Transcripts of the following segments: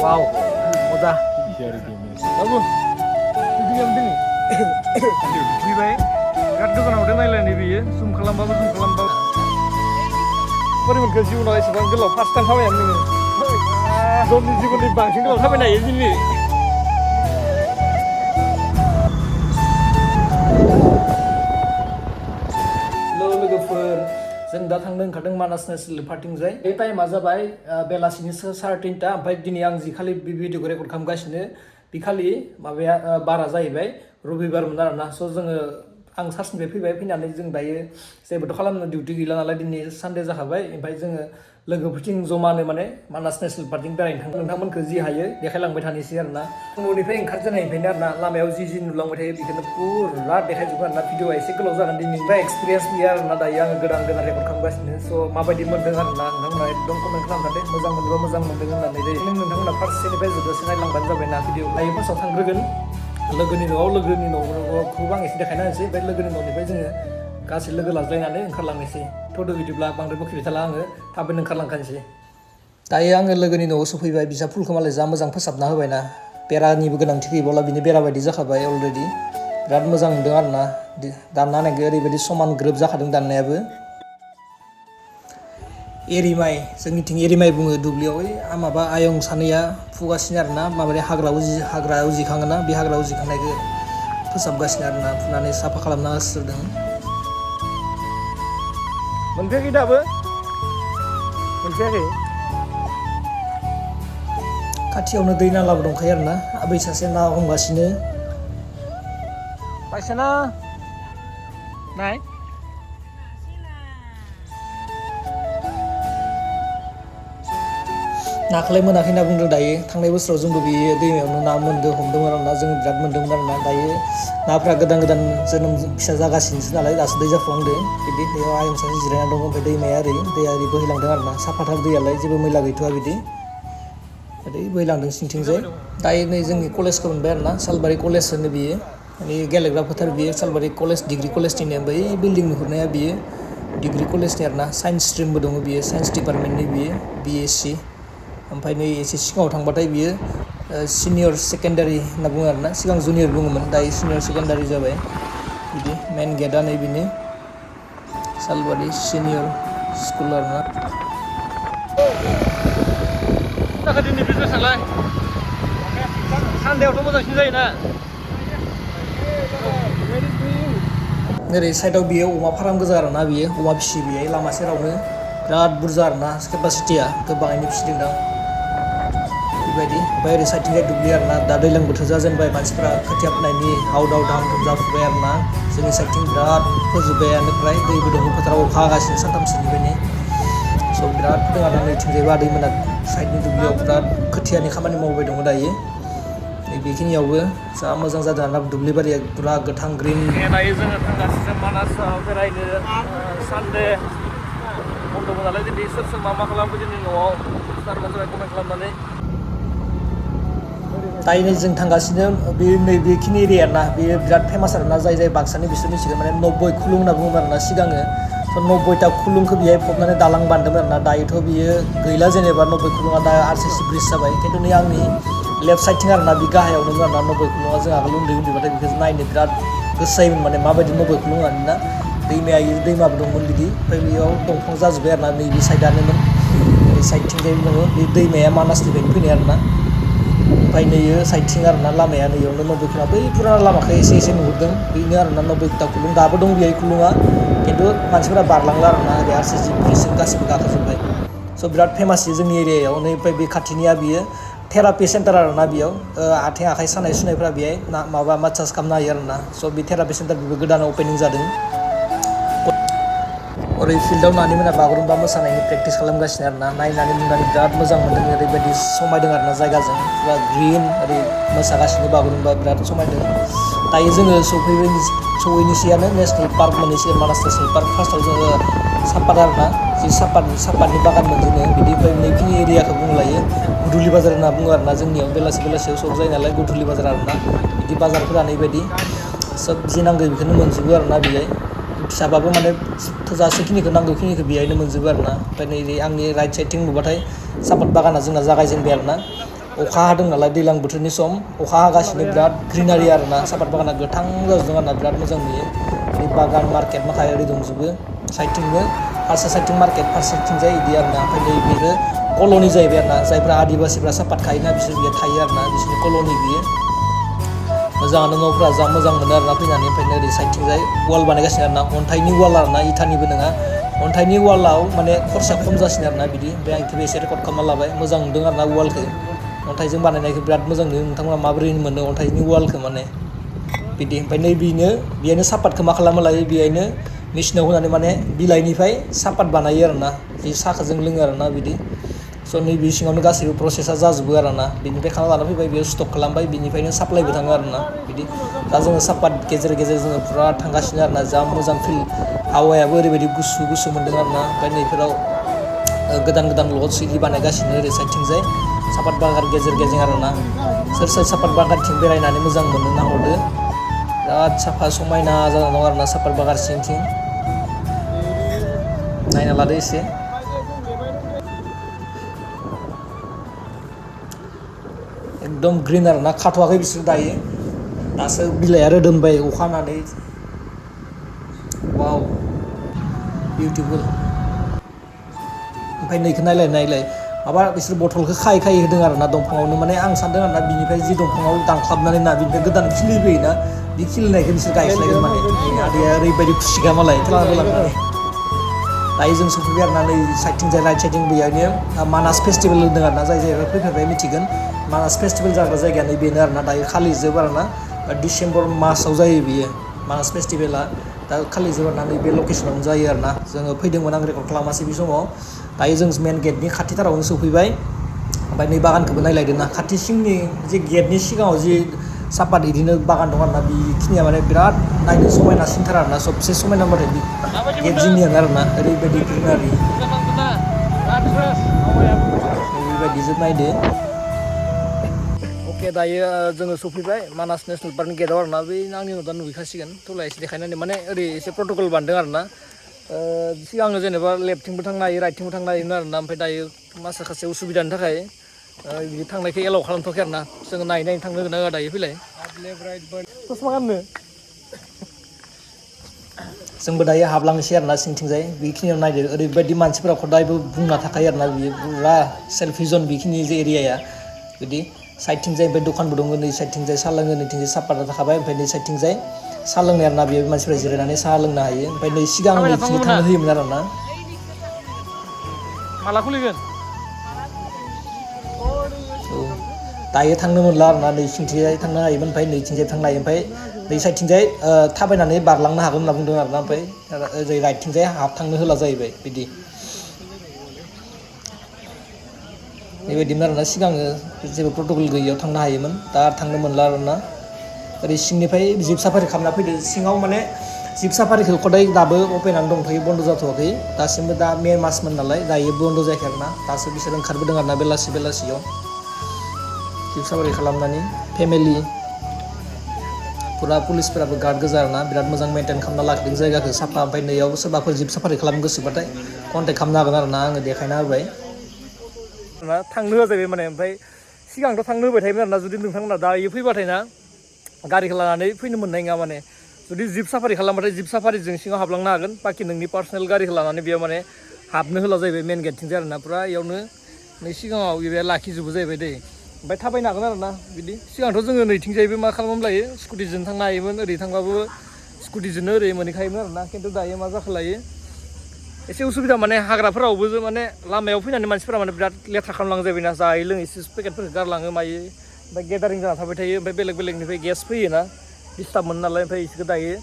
Wow, mudah. Bagus. Itu yang penting. Lebih baik. Kartu kan udah main lain ini, zoom kelam bagus. Mari kita jiu nolai sebang gelap. First time sama yang ini. Zone jiu kan di bang, single sama naik ini. लोगोफोर जों दा थांदों ओंखारदों मानास national पार्कथिंजाय बे टाइमा जाबाय बेलासिनि 3:30 ओमफ्राय दिनै आं जि खालि भिडिअखौ रेकर्ड खालामगासिनो बे खालि माबाया बारा जाहैबाय रबिबारमोन आरोना स' जोङो आं सार्चनिफ्राय फैबाय फैनानै जों दायो जेबोथ' खालामनो डिउटि गैला नालाय दिनै सानडे जाखाबाय ओमफ्राय जोङो लोगोफोरथिं जमानो माने मानास नेशनेल पार्कथिं बेरायनो थांदों नोंथांमोनखौ जि हायो देखायलांबाय थानोसै आरोना न'निफ्राय ओंखारजेननायनिफ्रायनो आरोना लामायाव जि नुलांबाय थायो बेखौनो पुरा देखायजोबगोन आरोना भिडिअआ एसे गोलाव जागोन दिनैनिफ्राय एक्सपिरियेन्स गैया आरोना दायो आङो गोदान रेकर्ड खालामगासिनो स' माबायदि मोन्दों आरोना नोंथांमोना एकदम कमेन्ट खालामनानै मोजां मोनदों होननानै नोंथांमोना फार्स्टनिफ्राय जोबजासे नायलांबानो जाबायना भिडिअ दायो फार्स्टआव थांग्रोगोन लोगोनि न'खौबो आं एसे देखायना होनोसै ओमफ्राय लोगोनि न'निफ्राय जोङो गासै लोगो लाज्लायनानै ओंखारलांनोसै थ'द' बिदिब्ला बांद्राय बोखिबाय थाला आङो थाबैनो ओंखारलांखानोसै दायो आङो लोगोनि न'आव सफैबाय बिसा फुलखौ मालाय जा मोजां फोसाबना होबायना बेरानिबो गोनांथि गैबावला बिनि बेरा बायदि जाखाबाय अलरेडि बिराद मोजां मोनदों आरोना दानना होनायखौ ओरैबायदि समान ग्रोब जाखादों दाननायाबो एरिमाइ जोंनिथिं एरिमाइ बुङो दुब्लियाव ओइ माबा आयं सानैया फुगासिनो आरोना माबादि हाग्रा उजिखाङोना बे हाग्रा उजिखांनायखौ फोसाबगासिनो आरोना फुनानै साफा खालामना होस्रोदों मोनफैयाखै दाबो मोनफैयाखै खाथियावनो दै नालाबो दंखायो आरोना आबै सासे ना हमगासिनो पाइसाना नाय नाखौलाय मोनाखै होनना बुंदों दायो थांनाय बोसोराव जोंबो बेयो दैमायावनो ना हमदोंमोन आरोना जों बिराद मोन्दोंमोन आरोना दायो नाफोरा गोदान जोनोम फिसा जागासिनोसो नालाय दासो दै जाफुहांदों बिदि बेयाव आयं सासे जिरायना दङ ओमफ्राय दैमाया दैया ओरै बोहैलांदों आरोना साफाथार दैयालाय जेबो मैला गैथ'वा बिदि ओरै बोहैलांदों सिंथिंजाय दायो नै जोंनि कलेजखौ मोनबाय आरोना सालबारि कलेज होनो बियो माने गेलेग्रा फोथार बियो सालबारि कलेज डिग्रि कलेजनिनो बै बिल्डिं नुहुरनाया बियो डिग्रि कलेजनि आरोना साइन्स स्ट्रिमबो दङ बियो साइन्स डिपार्टमेन्टनि बियो बिएससि ओमफ्राय नै एसे सिगाङाव थांबाथाय बियो सिनियर सेकेन्डारि होनना बुङो आरोना सिगां जुनियर बुङोमोन दायो सिनियर सेकेन्डारि जाबाय बिदि मेन गेटआ नै बेनो सालबारि सिनियर स्कुल आरोना जाखो दिनै बिजनेसालाय सानदेआवथ' मोजांसिन जायोना ओरै साइडआव बियो अमा फार्म गोजा आरोना बियो अमा फिसियो बियो लामा सेरावनो बिराद बुरजा आरोना केपासिटिया गोबाङैनो फिसिदों बेबायदि ओमफ्राय ओरै साइडथिंजाय दुब्लि आरोना दा दैज्लां बोथोर जाजेनबाय मानसिफ्रा खोथिया फोनायनि हाव दाव धाम जाफुबाय आरोना जोंनि साइडथिं बिराद फोजोब्बायानो फ्राय दैबो दङ फोथाराव अखा हागासिनो सानथामसोनिफ्रायनो स' बिराद फोदों आरोना नैथिंजायबो आदैमोना साइडनि दुब्लियाव बिराद खोथियानि खामानि मावबाय दङ दायो बेखिनियावबो जा मोजां जादों आरोना दुब्लि बारिया पुरा गोथां ग्रिन दायो जोङो थांगासिनो मानासाव बेरायनो सानडे बन्द'मोन नालाय दिनै सोर मा खालामखो दिनै न'आव स्टारमोन जाबाय कमेन्ट खालामनानै दायो नै जों थांगासिनो बे नैबेखिनि एरिया ना बेयो बिराद फेमास आरोना जाय बाक्सानि बिसोर मिथिगोन माने 90 खुलुं होनना बुङो आरोना सिगाङो स' 90ता खुलुंखौ बेहाय फबनानै दालां बान्दोंमोन आरोना दायोथ' बियो गैला जेनेबा 90 खुलुङा दा आरसिसि ब्रिज जाबाय खिन्थु नै आंनि लेफ्ट साइडथिं आरोना बे गाहायावनो आरोना 90 खुलुङा जों आगोल उन्दैबाथाय बेखौ नायनो बिराद गोसो जायोमोन माने माबायदि 90 खुलुं आरोना दैमाबो दंमोन बिदि ओमफ्राय बेयाव दंफां जाजोब्बाय आरोना नैबे साइडआनोमोन ओरै साइडथिंजाय दङ बे दैमाया मानासनिफ्रायनो फैनाय आरोना ओमफ्राय नैयो साइडथिं आरोना लामाया नैयावनो 90 खुलुङा बै फुराना लामाखौ एसे नुहुरदों बेनो आरोना 90ता खुलुं दाबो दं बेहाय खुलुङा खिन्थु मानसिफोरा बारलांला आरोना ओरै आरसिसि ब्रिजजों गासिबो गाखोजोब्बाय स' बिराद फेमास जोंनि एरियायाव ओमफ्राय बे खाथिनिया बियो थेरापि सेन्टार आरोना बेयाव आथिं आखाइ सानाय सुनायफ्रा बेहाय माबा मासाज खालामनो हायो आरोना स' बे थेरापि सेन्टार बेबो गोदान अपेनिं जादों ओरै फिल्डआव नानिमोना बागुरुम्बा मोसानायनि प्रेक्टिस खालामगासिनो आरोना नायनानै नुनानै बिराद मोजां मोन्दों ओरैबायदि समायदों आरोना जायगाजों पुरा ग्रिन ओरै मोसागासिनो बागुरुम्बा बिराद समायदों दायो जोङो सहैनोसैयानो नेसनेल पार्क मोनहैसिगोन मानास नेसनेल पार्क फार्स्टआव जोङो सापात आरोना जि सापातनि बागान मोनजेनो बिदि ओमफ्राय नैखिनि एरियाखौ बुंलायो गुधुलि बाजार होनना बुङो आरोना जोंनियाव बेलासियाव सक जायो नालाय गुधुलि बाजार आरोना बिदि बाजारफोरा नैबायदि सोब जि नांगौ बेखौनो मोनजोबो आरोना बेहाय फिसाबाबो माने थोजासेखिनिखौ नांगौखिनिखौ बेहायनो मोनजोबो आरोना ओमफ्राय नै आंनि राइट साइडथिं नुबाथाय सापात बागाना जोंना जागायजेनबाय आरोना अखा हादों नालाय दैज्लां बोथोरनि सम अखा हागासिनो बिराद ग्रिनारि आरोना सापात बागाना गोथां जाजोबदों आरोना बिराद मोजां नुयो ओरै बागान मार्केट माखाय ओरै दंजोबो साइडथिंबो फारसे साइडथिं मार्केट फारसेथिंजाय इदि आरोना ओमफ्राय नै बेनो कल'नि जाहैबाय आरोना जायफ्रा आदिबासिफ्रा सापात खायोना बिसोर बेयाव थायो आरोना बिसोरनि कल'नि बियो मोजाङानो न'फ्रा जा मोजां मोनो आरोना फैनानै ओमफ्राय ओरै साइडथिंजाय वाल बानायगासिनो आरोना अन्थाइनि वाल आरोना इटानिबो नङा अन्थाइनि वालाव माने खरसाया खम जासिनो आरोना बिदि ओमफ्राय आं बेखौबो एसे रेकर्ड खालामना लाबाय मोजां नुदों आरोना वालखौ अन्थाइजों बानायनायखौ बिराद मोजां नुयो नोंथांमोना माबोरै मोनो अन्थाइनि वालखौ माने बिदि ओमफ्राय नै बेनो सापातखौ मा खालामो लायो बेहायनो मेचिनाव होनानै माने बिलाइनिफ्राय सापात बानायो आरोना बे साहाखौ जों लोङो आरोना बिदि स' नैबे सिङावनो गासैबो प्रसेसा जाजोबो आरोना बिनिफ्राय खाना लाना फैबाय बेयाव स्टक खालामबाय बिनिफ्रायनो साप्लायबो थाङो आरोना बिदि दा जोङो सापात गेजेर गेजेर जोङो फुरा थांगासिनो आरोना जा मोजां फिल हावायाबो ओरैबायदि गुसु गुसु मोन्दों आरोना ओमफ्राय नैफोराव गोदान गोदान लज इदि बानायगासिनो ओरै साइडथिंजाय सापात बागान गेजेर गेजेर आरोना सोर सोर सापात बागानथिं बेरायनानै मोजां मोनो नाहरदो बिराद साफा समायना जाना दं आरोना सापात बागान सिंथिं नायना लादो एसे एकदम ग्रिन आरोना खाथ'वाखै बिसोर दायो दासो बिलाइआ रोदोमबाय अखा हानानै वाव बिउटिफुल ओमफ्राय नैखौ नायलाय माबा बिसोर बथलखौ खायै होदों आरोना दंफाङावनो माने आं सानदों आरोना बिनिफ्राय जि दंफाङाव दानख्लाबनानै ना बिनिफ्राय गोदान खिलिबोयोना बे खिलिनायखौ बिसोर गायस्लायगोन माने आदैया ओरैबायदि खुसिगा मालाय थलांनानै दायो जों सफैबाय आरोना नै साइडथिंजाय राइट साइडथिं बेयावनो मानास फेस्टिभेल होदों आरोना जाय जायगायाव फैफेरबाय मिथिगोन मानास फेस्टिभेल जाग्रा जायगाया नै बेनो आरोना दायो खालि जोब आरोना डिसेम्बर मासाव जायो बियो मानास फेस्टिभेला दा खालि जोब आरोना नैबे लकेसनावनो जायो आरोना जोङो फैदोंमोन आं रेकर्ड खालामासै बे समाव दायो जों मेन गेटनि खाथिथारावनो सफैबाय ओमफ्राय नै बागानखौबो नायलायदोंना खाथिसिंनि जे गेटनि सिगाङाव जि सापात बिदिनो बागान दं आरोना बेखिनिया माने बिराद नायनो समायनासिनथार आरोना सबसे समायना बाथाय गेट जिंनियानो आरोना ओरैबायदि ग्रिनारि बेबायदि जोब नायदो अके दायो जोङो सफैबाय मानास नेसनेल पार्कनि गेटआव आरोना बै आंनि उनाव दा नुहैखासिगोन थुला एसे देखायनानै माने ओरै एसे प्रट'कल बान्दों आरोना सिगाङो जेनेबा लेफ्टथिंबो थांनो हायो राइटथिंबो थांनो हायोमोन आरोना ओमफ्राय दायो माखासे उसुबिदानि थाखाय बिदि थांनायखौ एलाउ खालामथ'वाखै आरोना जोङो नायै थांनो गोनां दायो फैलाय ससमा गाननो जोंबो दायो हाबलांनोसै आरोना सिंथिंजाय बेखिनियाव नायदो ओरैबायदि मानसिफोरा खदायबो बुंना थाखायो आरोना बियो फुरा सेल्फि जन बेखिनि जे एरियाया बिदि साइडथिंजाय ओमफ्राय दखानबो दङ नै साइडथिंजाय साहा लोङो नैथिंजाय सापाता थाखाबाय ओमफ्राय नै साइडथिंजाय साहा लोंनाय आरोना बेयो मानसिफोरा जिरायनानै साहा लोंनो हायो ओमफ्राय नै सिगां नैथिंजाय थांनो होयोमोन आरोना माला खुलिगोन दायो थांनो मोनला आरोना नैथिंजाय थांनो हायोमोन ओमफ्राय नैथिंजाय थांनो हायो ओमफ्राय नै साइडथिंजाय थाबायनानै बारलांनो हागोन होनना बुंदों आरोना ओमफ्राय ओरै राइटथिंजाय थांनो होला जाहैबाय बिदि बेबायदिमोन आरोना सिगाङो जेबो प्रट'कल गैयियाव थांनो हायोमोन दा थांनो मोनला आरोना ओरै सिंनिफ्राय जिप साफारि खालामना फैदो सिङाव माने जिप साफारिखौ खदाय दाबो अपेनानो दंथ'यो बन्द' जाथ'वाखै दासिमबो दा मे मासमोन नालाय दायो बन्द' जायाखै आरोना दासो बिसोर ओंखारबोदों आरोना बेलासियाव जिप साफारि खालामनानै फेमिलि फुरा पुलिसफोराबो गार्ड गोजा आरोना बिराद मोजां मेनटेन खालामना लाखिदों जायगाखौ साफा ओमफ्राय नैयाव सोरबाफोर जिप साफारि खालामनो गोसोबाथाय कन्टेक्ट खालामनो हागोन आरोना आङो देखायना होबाय थांनो होआ जाहैबाय माने ओमफ्राय सिगांथ' थांनो होबाय थायोमोन आरोना जुदि नोंथांमोना दायो फैबाथाय ना गारिखौ लानानै फैनो मोननाय नङा माने जुदि जिप साफारि खालामबाथाय जिप साफारिजों सिङाव हाबलांनो हागोन बाखि नोंनि पार्सनेल गारिखौ लानानै बेयाव माने हाबनो होला जाहैबाय मेन गेटथिंजाय आरोना फुरा इयावनो नै सिगाङाव बेयो लाखिजोबो जाहैबाय दै ओमफ्राय थाबायनो हागोन आरोना बिदि सिगांथ' जोङो नैथिंजायबो मा खालामनानै लायो स्कुटिजों थांनो हायोमोन ओरै थांबाबो स्कुटिजोंनो ओरै मोनहैखायोमोन आरोना खिन्थु दायो मा जाखो लायो एसे उसुबिदा माने हाग्राफोरावबो माने लामायाव फैनानै मानसिफोरा माने बिराद लेथ्रा खालामलाङो जाहैबायना जायै लोङै पेकेटफोरखौ गारलाङो मायो ओमफ्राय गेदारिं जाना थाबाय थायो ओमफ्राय बेलेगनिफ्राय गेस फैयोना डिस्टार्ब मोनो नालाय ओमफ्राय इसोरखौ दायो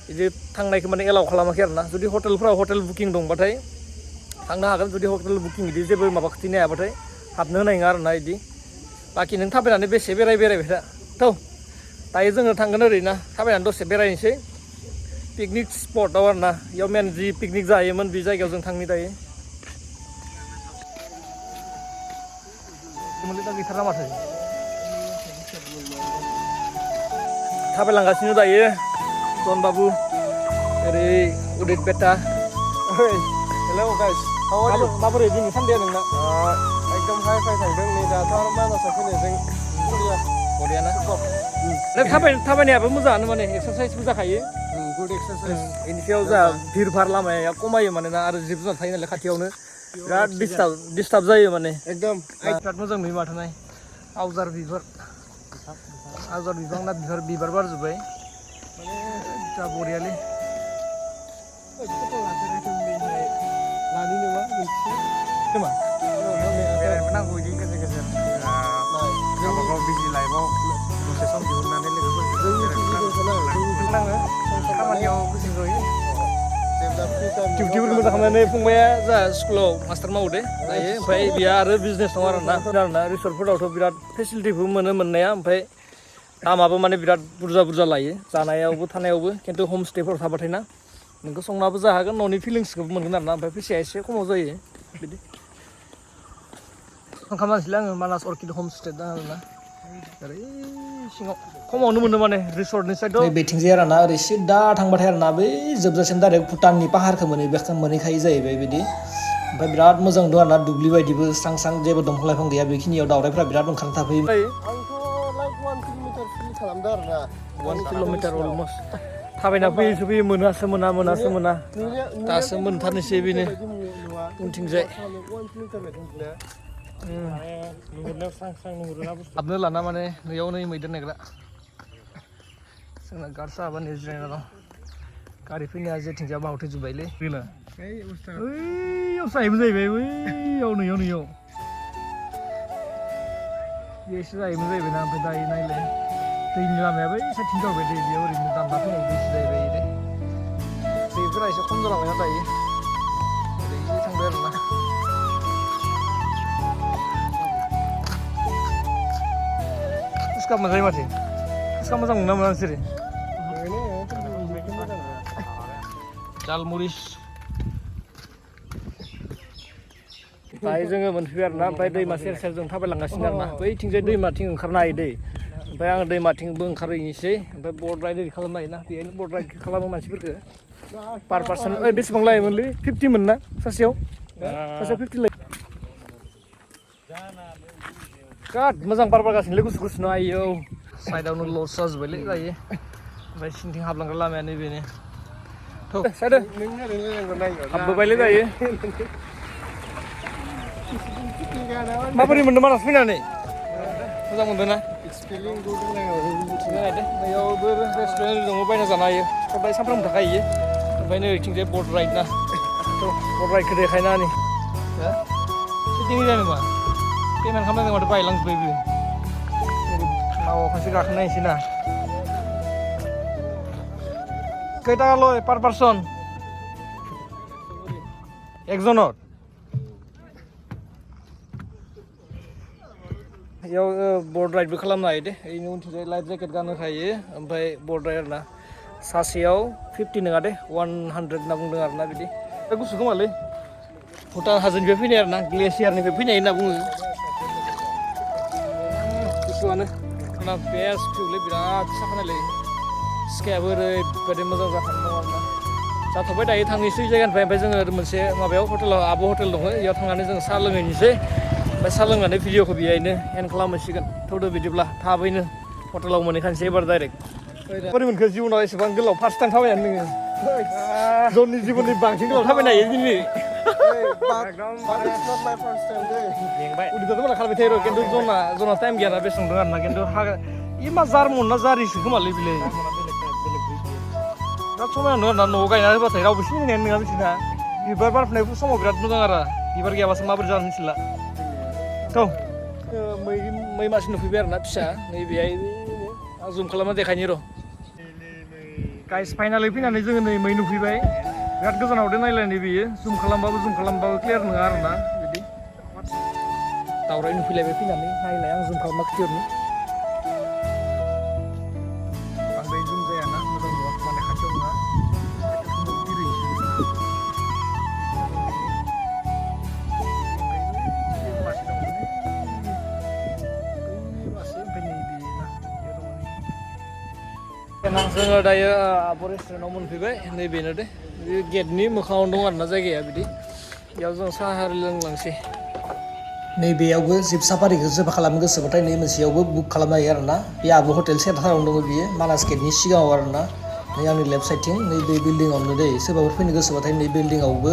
बिदि थांनायखौ माने एलाउ खालामाखै आरोना जुदि हटेलफ्राव हटेल बुकिं दंबाथाय थांनो हागोन जुदि हटेल बुकिं बिदि जेबो माबा खिथिनो हायाबाथाय हाबनो होनाय नङा आरोना बिदि बाखि नों थाबायनानै बेसे बेरायबाय था दायो जोङो थांगोन ओरैना थाबायनानै दसे बेरायनोसै पिकनिक स्पटआव आरोना बेयाव मेन जि पिकनिक जायोमोन बे जायगायाव जों थांनि दायो दा गैथारा माथो थाबायलांगासिनो दायो जन बाबु ओरै उदित बेटा हेलौ गाइस माबोरै दिनै सानदेया नोंना एकदम हाइ फाइ थांदों नै दाथ' आरो मानासाव फैनायजों बरियाना थाबायनायाबो मोजाङानो माने एक्सारसाइसबो जाखायो गुड एक्सारसाइज बेनि सायाव जोंहा भिर भार लामाया खमायो मानोना आरो जिब जुनार थायो नालाय खाथियावनो बिराद डिस्टार्ब जायो माने एकदम बिराद मोजां नुयो माथो नाय आवजार बिबार ना बिबार बारजोब्बाय माने जा बरियालै लानि नामा खोमा बेरायनोबो नांगौ बिदि गेजेर गेजेर गावबा गाव बिजि लाइफआव दसे सम दिहुननानै लोगोफोरजों खामानियाव गोसो जयो डिउटिफोरखौ मोजां खालामनानै फंबाया जा स्कुलाव मास्टार मावो दे दायो ओमफ्राय बेहा आरो बिजनेस दं आरोना रिसर्टफोरावथ' बिराद फेसिलिटिबो मोननाया ओमफ्राय दामाबो माने बिराद बुरजा लायो जानायावबो थानायावबो खिन्थु हमस्टेफोराव थाबाथाय ना नोंखौ संनाबो जाहागोन न'नि फिलिंसखौबो मोनगोन आरोना ओमफ्राय फैसाया एसे खमाव जायो बिदि खालामनांसिलै आङो मानास अर्किड हमस्टे दा आरोना ओरै सिङाव खमावनो मोनो माने रिसर्टनि साइडआव बेथिंजाय आरोना ओरै सिदा थांबाथाय आरोना बै जोबजासिम डाइरेक्ट भुटाननि पाहारखौ मोनहैखायो जाहैबाय बिदि ओमफ्राय बिराद मोजां दं आरोना दुब्लि बायदिबो स्रां जेबो दंफां लाइफां गैया बेखिनियाव दावरायफ्रा बिराद ओंखारना थाफैयो आंथ' लाइक 1 किल'मिटार फिल खालामदों आरोना 1 किल'मिटार अलमस्ट थाबायना फैयो मोनासो मोना दासो मोनथारनोसै बेनो उनथिंजाय हाबनो लाना माने नैयाव नै मैदेर नायग्रा जोंना गार्ड साहाबा नै जिरायना दं गारि फैनाया जेथिंजाय बावथेजोब्बायलै गैला ओइयाव जाहैबाय बैयाव नैयाव बेसो जाहैबाय ना ओमफ्राय दायो नायलाय दैनि लामाया बै साइडथिं जाबाय दै बेयाव ओरैनो दानना फैनाय दैसो जाहैबाय दे दैफोरा एसे खम जालांबायना दायो ओरै थांबाय आरोना फुसका मोनजायो माथो फुसका मोजां मोना नोंसोरो जालमुरिस दायो जोङो मोनफैबाय आरोना ओमफ्राय दैमा सेर जों थाबायलांगासिनो आरोना बैथिंजाय दैमाथिं ओंखारनो हायो दै ओमफ्राय आङो दैमाथिंबो ओंखारहैनोसै ओमफ्राय बर्ड राइड खालामनो हायोना बेहायनो बर्ड राइड खालामो मानसिफोरखौ पार पार्सन बेसेबां लायोमोनलै 50 मोन ना सासेयाव 50 लायो बिराद मोजां बार बारगासिनोलै गुसु आयौ साइडआवनो लस जाजोब्बायलै दायो ओमफ्राय सिंथिं हाबलांग्रा लामाया नैबेनो थ' साइड हाबबोबायलै दायो माबोरै मोनदों मानास फैनानै मोजां मोनदों ना बैयावबो रेस्टुरेन्ट दङ बायना जानो हायो दायो सानफ्रामबो थाखायो ओमफ्राय नै ओरैथिंजाय बर्ड राइड ना बर्ड राइडखौ देखायना नै सिटिं जाया पेमेन्ट खालामनांगौ माथो बायलांजोब्बायबो नावाव खनसे गाखोनायसै ना खै टाका लय पार पार्सन एकजনৰ बेयाव बर्ड राइडबो खालामनो हायो दे ओरैनो उनथिंजाय लाइफ जेकेट गाननो हायो ओमफ्राय बर्ड राइड आरोना सासेयाव 50 नङा दे 100 होनना बुंदों आरोना बिदि गुसु खोमालै भुटान हाजोनिफ्राय फैनाय आरोना ग्लेसियारनिफ्राय फैनाय होनना बुङो गुसुआनो आंना बेस्ट भिउलै बिराद साफा नायलाय स्कायाबो ओरैबायदि मोजां जाखानाय दं आरोना जाथ'बाय दायो थांनोसै जायगानिफ्राय ओमफ्राय जोङो मोनसे माबायाव हटेलाव आब' हटेल दङ बेयाव थांनानै जों साहा लोंहैनोसै ओमफ्राय साहा लोंनानै भिडिअखौ बेहायनो एन्ड खालामहैसिगोन थौदो बिदिब्ला थाबैनो हटेलाव मोनहैखानोसै एबार डाइरेक्ट बोरै मोनखो जिबनाव एसेबां गोलाव फार्स्ट टाइम थाबायानो नोङो जननि जिबननि बांसिन गोलाव थाबायनो हायो दिनै उदैखौथ' माला खारबाय थायो र' खिन्थु जना टाइम गैयाना बेसेबां दं आरोना खिन्थु मा जारमन ना जारिसो खोमालै बिलाय बिराद समायना नुयो आरोना न'आव गायना होबाथाय रावबो सिनायनायानो नङा मिथिना बिबार बारफुनाय समाव बिराद मोजां आरो बिबार गैयाबासो माबोरै जानो मिथिला थ' मै मासे नुफैबाय आरोना फिसा नैबेहाय आं जुम खालामना देखायनि र' गाइस फाइनालै फैनानै जोङो नै मै नुफैबाय बिराद गोजानाव दे नायलाय बेयो जुम खालामबाबो क्लियार नङा आरोना बिदि दावराय नुफैलायबाय फैनानै नायलाय आं जुम खालामना खिथिहरनि बांद्राय जुम जायाना मोजां नुवा माने खाथियाव नङा जोङो दायो आब' रेस्टुरेन्टआव मोनफैबाय नैबेनो दे बे गेटनि मोखाङावनो दं आरोना जायगाया बिदि बेयाव जों साहा लोंलांसै नैबेयावबो जिब साफारिखौ सोरबा खालामनो गोसोबाथाय नै मोनसेयावबो बुक खालामनो हायो आरोना बे आबु हटेल सेन्टारावनो दङ बियो मानास गेटनि सिगाङाव आरोना नै आंनि लेफ्ट साइडथिं नै बे बिल्डिंआवनो दै सोरबाफोर फैनो गोसोबाथाय नै बिल्डिंआवबो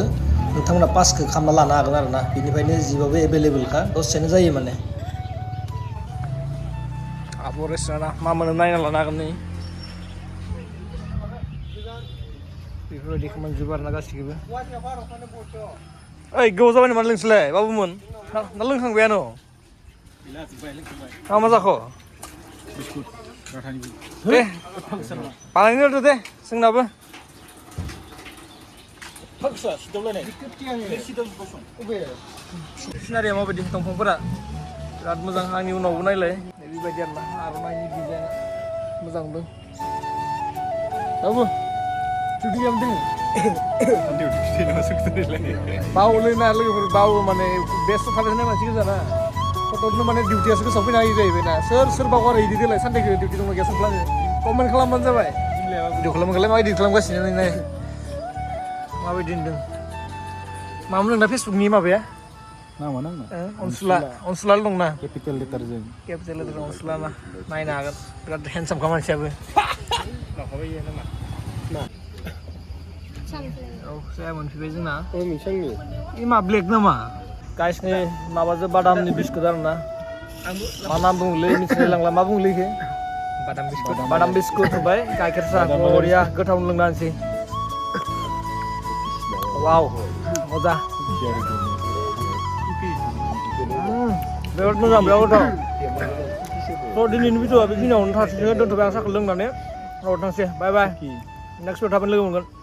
नोंथांमोना पासखौ खालामना लानो हागोन आरोना बेनिफ्रायनो जिबाबो एभेलेबेलखा दसेनो जायो माने आबु रेस्टुरेन्टआ मा मोनो नायना लानो हागोन नै बेफोरबायदिखौ मोनजोबो आरोना गासिखौबो ओइ गोबाव जाबाय नामा लोंसैलाय बाबुमोन ना लोंखांबायानो मा जाखो दे बानायनो होदो दे जोंनाबो सिनारिया माबायदि दंफांफोरा बिराद मोजां आंनि उनावबो नायलाय बेबायदि आरोना आर'नाइनि डिजाइन मोजां दं बाबु डिउटियाव दङ बावोलैना लोगोफोर बावो माने बेस्थ' थाबाय थानाय मानसि गोजाना फट'नो माने डिउटियासो गोसोआव फैनो हायो जाहैबाय ना सोर बावगार इदि देलाय सानदेखो डिउटि दंना गैया सोंफ्लाङो कमेन्ट खालामबानो जाबाय भिडिअ खालामगोनलाय मा इदिट खालामगासिनो नोंलाय माबायदि होनदों मामोन नोंना फेसबुकनि माबाया अनसुला दंना केपिटेल लेटारजों अनसुला ना नायनो हागोन बिराद हेन्डसामखा मानसियाबो औ जाया मोनफैबाय जोंना मा ब्लेक नामा गाइसनि माबाजों बादामनि बिस्कुट आरोना मा नाम बुङोलै मिथिलाय लांला मा बुङोलै इखो बादाम बिस्कुट होबाय गाइखेर साहा बरिया गोथाव लोंना होनोसै वाव मजा बिराद मोजां बिराद गोथाव थ' दिनैनि भिडिअ'आ बेखिनियावनो थासिगोन दोनथ'बाय आं साहाखौ लोंनानै थांसै बाय बाय नेक्स्ट भिडिअ' थाबैनो लोगो मोनगोन